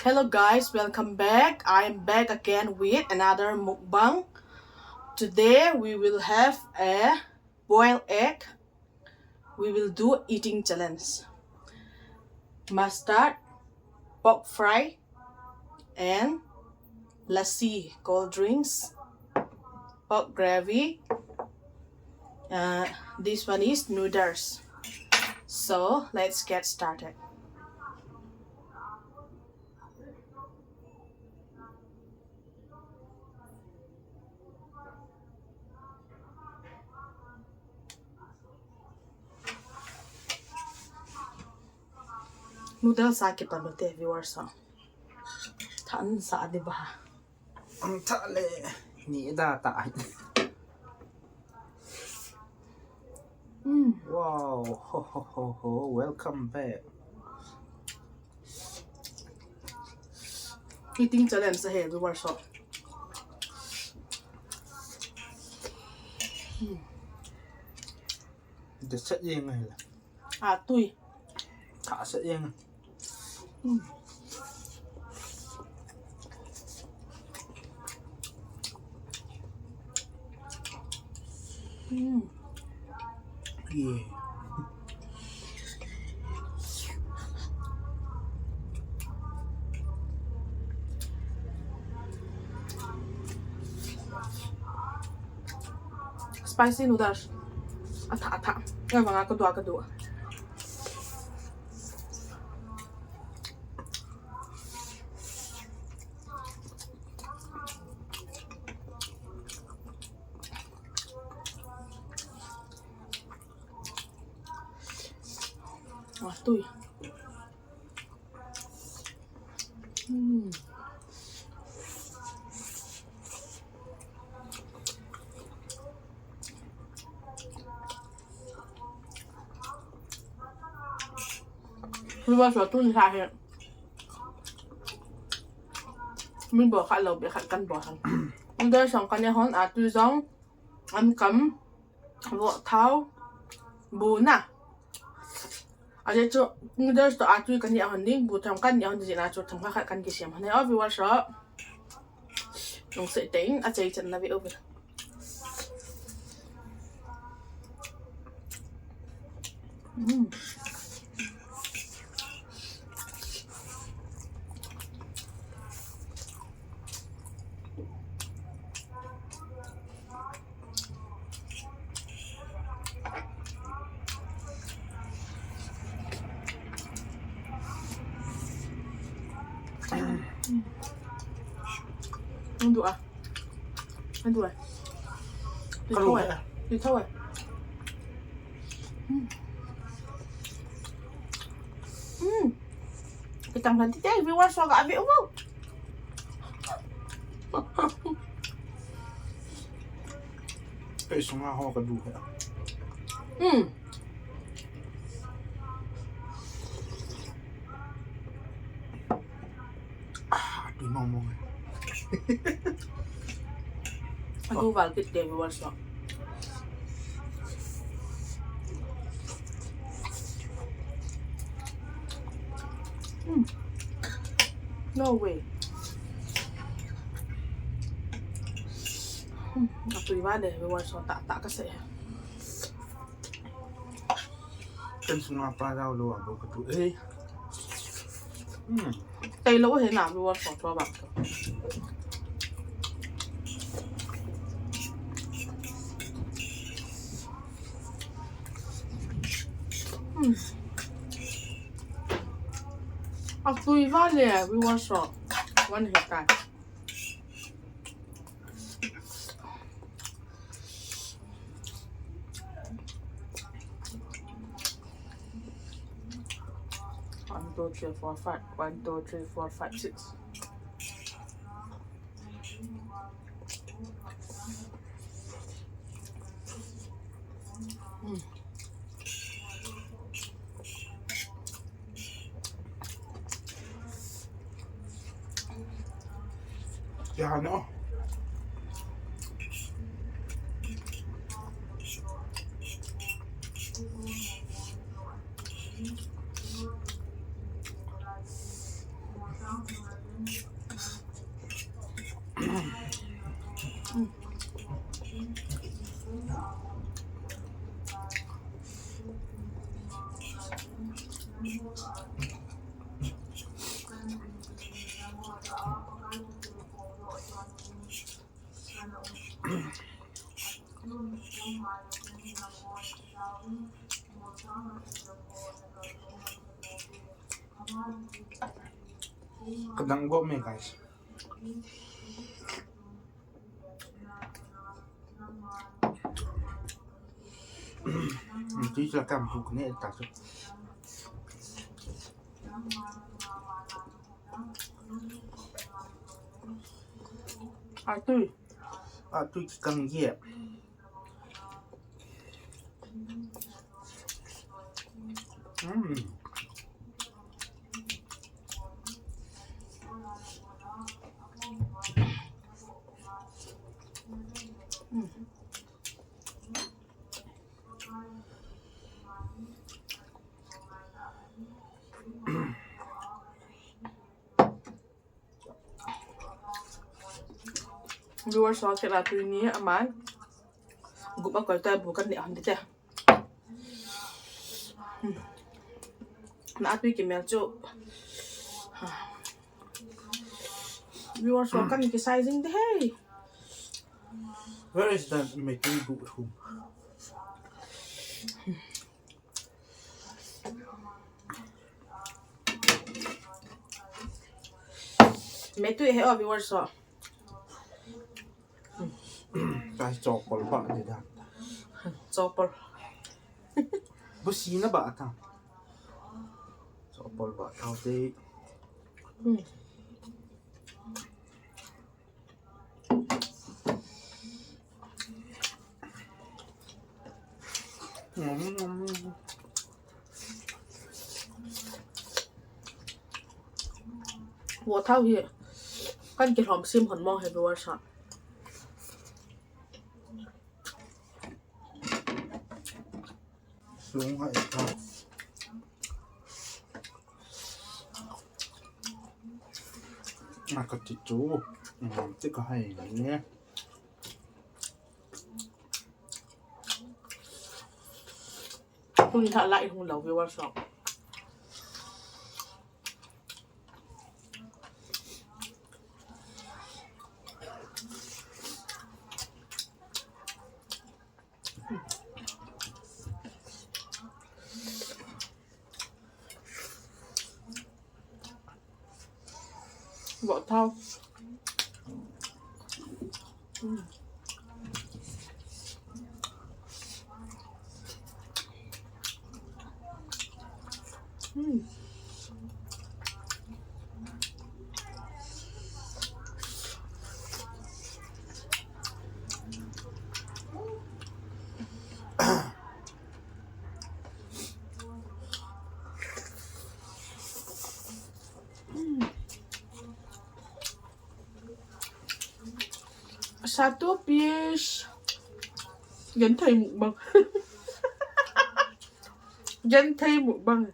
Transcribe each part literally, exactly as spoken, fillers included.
Hello guys, welcome back. I am back again with another mukbang. Today we will have a boiled egg. We will do eating challenge. Mustard, pork fry, and lassi, cold drinks, pork gravy. Uh, this one is noodles. So let's get started. Noodles a kipan u te viewers ho. Tha an sa di ba. Ang tha le ni da ta. Mm. Wow, ho, ho, ho, ho. Welcome back. Eating challenge ahi, viewers ho. Mm. The set ye ngai la. A tui. Tha set ye ngai. Mm. Mm. Yeah. Spicy noodles. A tha, a tha. Ngai vang a ka du, a ka du. A tui. Mm. Viewers ho, tuni sa hi. Min bol khat lou, beh khat kan bol khat. Noodles jong kan neh hon, a tui jong, an kam, voh thao, bu na. Ajeh chu noodles toh a tui kan neh hon ding, bu thao kan neh hon ding jeh a chu themkhat khat kan kisem hon e o viewers ho. Lungset tah in achai chan na ve uve. Mm. Ang du a. Ang du a. Tui thou e. Tui thou e. Mm. Mm. Kitang kan ti te, viewers ho, ka abi umu. Ei, sunga ho ka du he. Mm. Ah, tui mong mong. Aduh val kit te viewers ho. Hmm. No way. Hmm. Atui val e viewers ho, tah tah kasei. Ken sunga pa dau lou a bou katu e. Hmm. Tailou hi na viewers ho, tua bang. Hmm. Atui val e viewers ho. One hit time. One, two, three, four, five. One, two, three, four, five, six. Mm. Ya, no. Kadang go me, guys. Tui sa kam bu kane ta chu. Atui. Atui kikang ye. Mm. Mm. Viewers ho, kila tui ni aman. Gup a koi ta bu kan ni hon dite. Hmm. Na atui kimel chu. Viewers ho, kan ki sizing de hey. Where is the meeting book room? Me tui he o, viewers ho. Kai chopol ba de da. Chopol. Bu si na ba ta. Chopol ba ta de. Hmm. Vo thau hi kan kilhom sim hon mong he viewers ho. Sung hai ta. A ka ti chu. Ngam ti ka hai ne. Tuni tha lai hung lou viewers ho. Vo thau. Mm. Mm. Satu piece. Genthei mukbang. Genthei mukbang.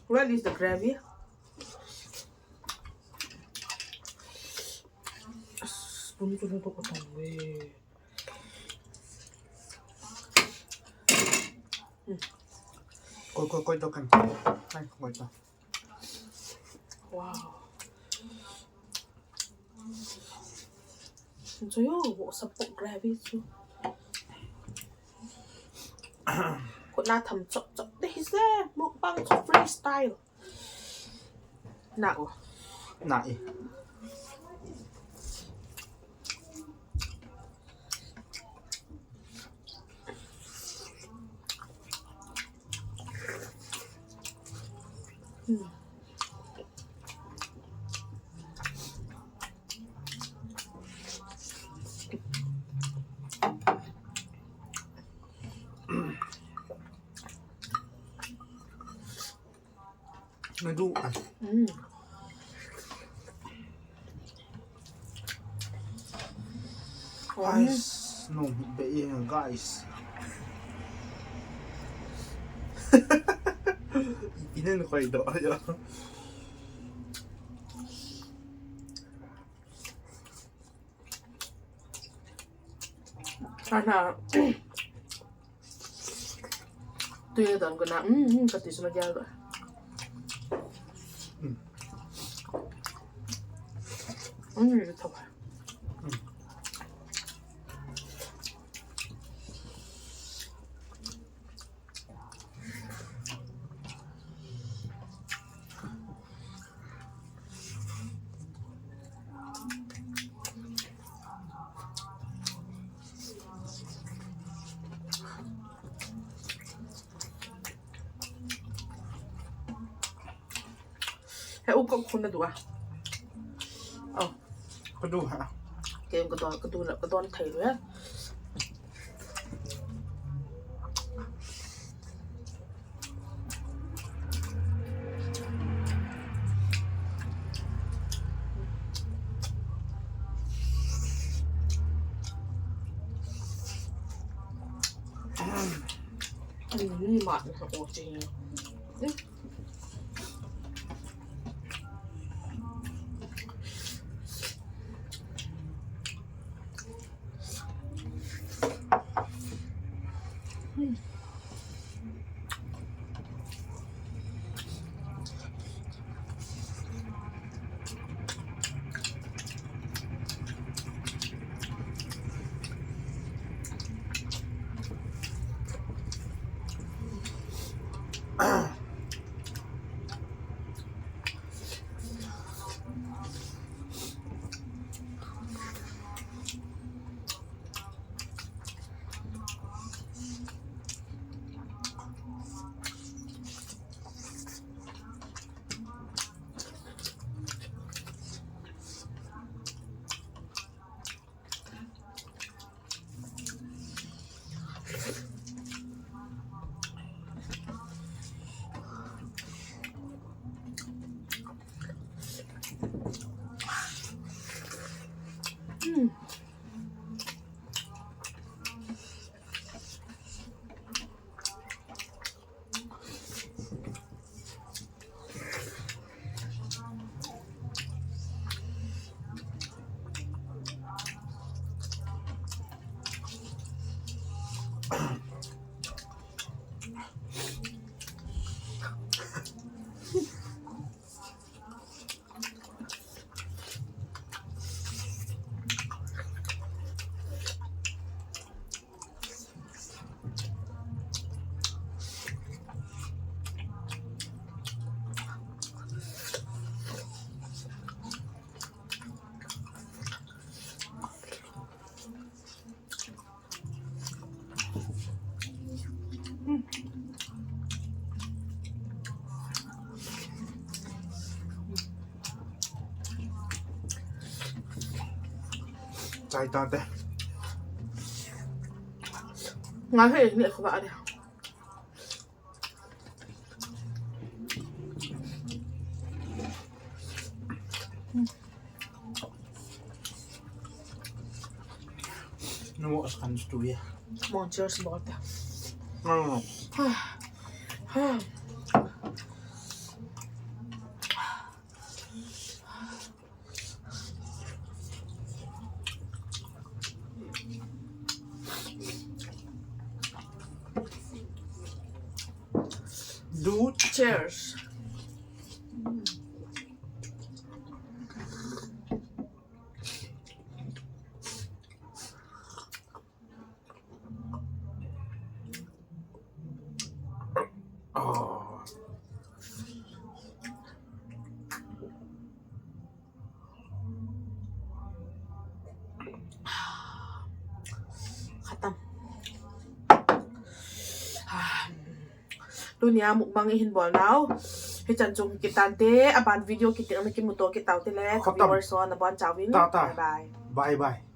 Where is the gravy? Spoon chu na to ko tang we. Koi, koi, koi to kan. Koi, koi to. Wow. Enjoy yo, what's up, gravy chu. Ko na tham chop chop. This is a mukbang freestyle. Na o. Na e. Hmm. Nadu. Mm. Guys, no, be, guys. Inen koi do ya. Ana. Tui na don ko na. Mm, mm, ka tui suna gel ba. Mm. Mm, ito ba. Mm. He u ko khun na du a. Oh. Ka du ha. Ke ka don, ka du la, ka don thei lu ya. Ni ma na o che. Chai ta te. Nga he ni ko ba de. No, it's kind of stewy. Come on, cheers, water. No, no, no. Dude. Cheers. Oh. Khatam. Tunia mukbang ihin bol nau hichan chung kit tante, aban video kiti ana kimuto kit tau te le, khatam. Viewers ho nabon chauvin. Ta, ta. Bye bye. Bye bye.